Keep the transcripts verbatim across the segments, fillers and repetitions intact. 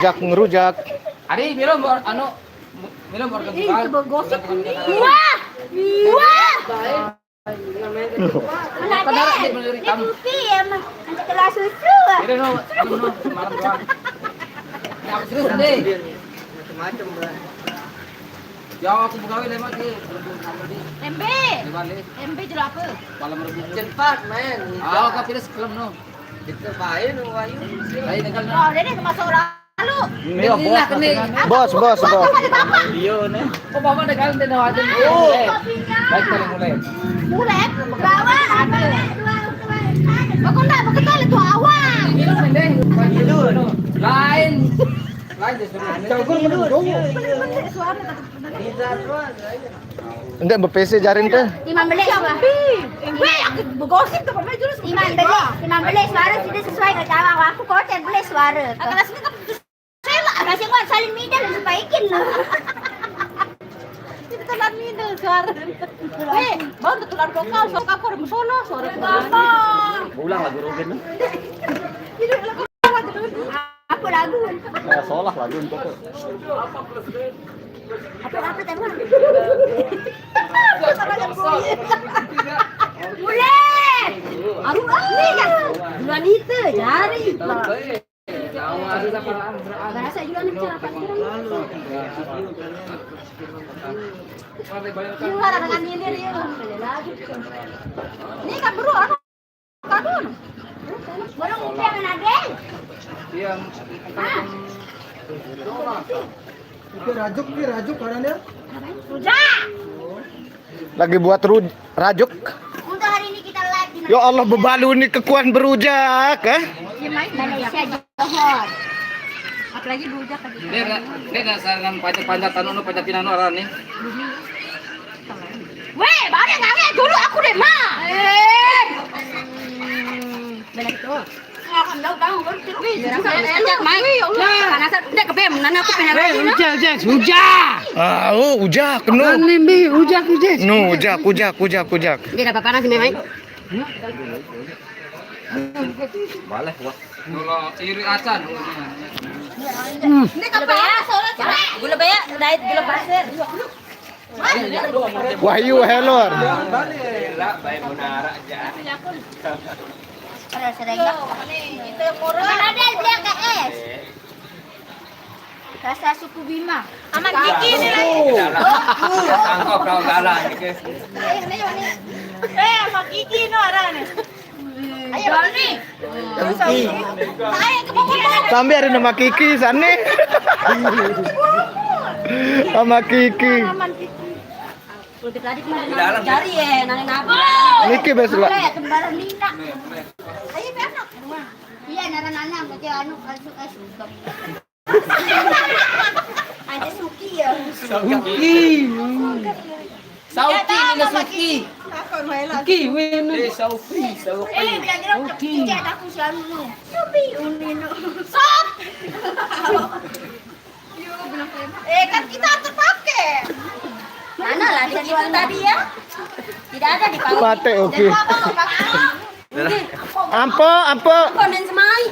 Ngerujak, ngerujak. Ari, milo mor-, anu, milo mor-, Ih, itu gosip nih. Wah! Wah! Mana ada? Ini kopi ya, Mas. Nanti keluar susu. Ini no, anu no, semalam doang. Ya, aku serius deh. Macam-macam, Bang. Ya, aku pegawai lewat di Tembe. Di balik. Tembe jual apa? Malam Rebu. Cepat, men. Ah, kopi dah sekelem no. Kita baik no, Wahyu. Lain dengan. Oh, dia ni masuk lalu. Iya, bos. Bos, bos, bos. Iya, nih. Kok bapak ada kalian tidak ada? Oh. Baik, kita mulai. Mulai, bawa apa? Aku tak betul itu awal. Lain. Lain. Suara. Ndak, B P C jarin ke? Lima belas suara. Weh, aku bergosip tuh, pemain jurus. Lima belas, lima belas suara sudah sesuai dengan kawan. Aku kocak belas suara. Aku rasa kan saya lah, rasa kuat saling middle supaya ikin lah. Itu telan middle suara. Weh, baru tuh tular vokal, suara kapur, solo, suara apa? Ulang lagu Rugen. Apa lagu? Nah, solah lagu itu tuh. Apa, apa tema? Mulai. Aku, ah, ini kan. Duluan itu, jari. Bahasa juga nih cara pacaran. Ini kan beruang. Kadun. Burung upiah mana, Gel? Iya. Oke, rajuk, oke, rajuk karena Rujak. Lagi buat ruj-, rajuk. Untuk hari ini kita live di Ya Allah, bebalu nih kekuan berujak, eh? Malaysia, Johor. Apalagi berujak lagi. Ini ada, ini ada sarangan panjat-panjatan, anu, panjatin anu, arah nih. Weh, balik ngawe dulu aku deh, Ma. Eh. Balik tuh. Wih, ya Allah. Panas, ndak ke bem, nana aku pengen lagi, no? Uja, uja, uja. Ah, oh, uja, kena. Anu, Bi, uja, uja. No, uja, uja, uja, uja. Dia dapat panas, memang. Boleh, wah. Kalau iri acan. Ini kapan? Gula baya, diet gula pasir. Wahyu Helor. Gila, baik menara aja. Ada sedang. Mana ada beli K S? Rasa suku Bima. Aman Kiki ini. Tangkap kau galang. Eh, ini, ini. Eh, sama Kiki no arah nih. Ayo, Bang. Sampai ada nama Kiki sana. Sama Kiki. Aman Kiki. Kalau kita adik mah cari ya, nanya nabi. Niki bes lah. Kembaran Nina. Ayo, anak. Iya, nara nana, macam anu, anu, anu. Aja Suki ya. Suki. Sauki, Nina Suki. Suki, weh, Nina. Eh, Sauki, Sauki. Eh, bilang dia Suki. Aku selalu no. Suki, Unino. Sop. Eh, kan kita terpakai. Mana lah di situ tadi ya? Tidak ada di panggung. Mate, oke. Jadi apa, Bang? Ampo, ampo. Konen semai.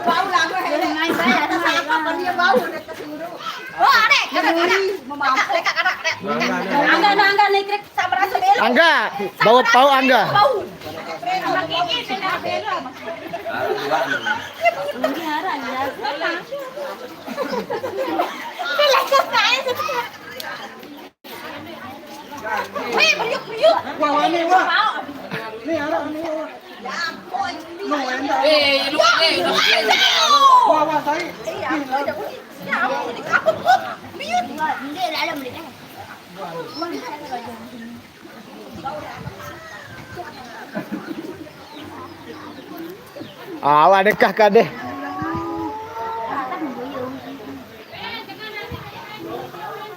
Bau lah, gue. Main saya, ada saya apa, dia bau, ada kesuruh. Oh, ada, ada, ada. Dekat, dekat, ada, ada. Angga, angga, angga, nih, Krik. Sama rasa bela. Angga, bawa pau, Angga. Bau. Sama gigi, bela, bela. Weh, beriuk, beriuk. Wah, wah, nih, wah. Nih, arah, nih, wah. No, enak. Eh, lu, eh, lu, eh. Wah, wah, saya. Iya, udah, udah. Ya ampun, ini kabut, kok. Beriuk. Ini dalam, ini. Awak dekah kadeh.